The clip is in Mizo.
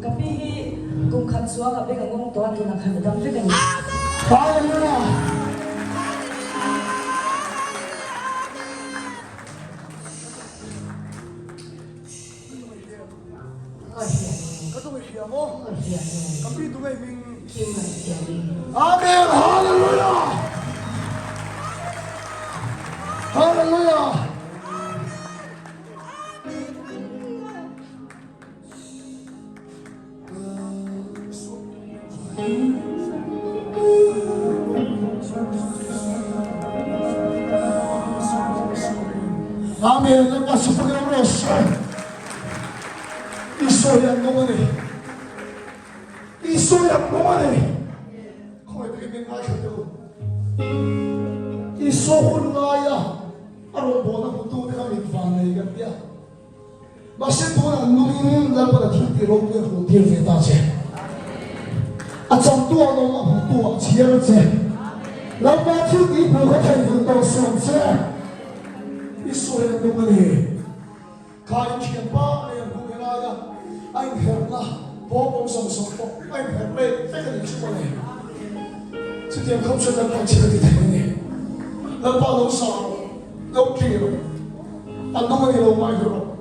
Ka pi hi kum khat chuang a beng a ngawng tawh a, tunah khan a dam vek a ni. Hallelujah! Ka tung i hria maw? Ka pi tu ngei hming. Amen! Hallelujah! Hallelujah! Amen. Lalpa safakin awm rawh se. Isua hi an nung a ni. Isua hi an nung a ni. Khawngaih takin min ngaithla teh u. Isua hun laia a rawngbawlna hmutute kha mit vannei kan tia. Mahse tunah nungin Lalpan a thil tih ropui a hmuh tir ve ta che. A changtu a lawm a hmutu a chhiar che. Lalpa thil tih hmuh kha theihnghilh tawh suam che. I sawi a nung a ni. Kha in thianpa leh an hmuh helai a a inherhna pawng awm zawng zawng pawh a inherh let vek a nih chu mawle. Chutiang khawp chuan Lalpa thil a ti thei a ni. Lalpa lo sa rawh, lo tlir rawh. A nung a ni lo ngai rawh.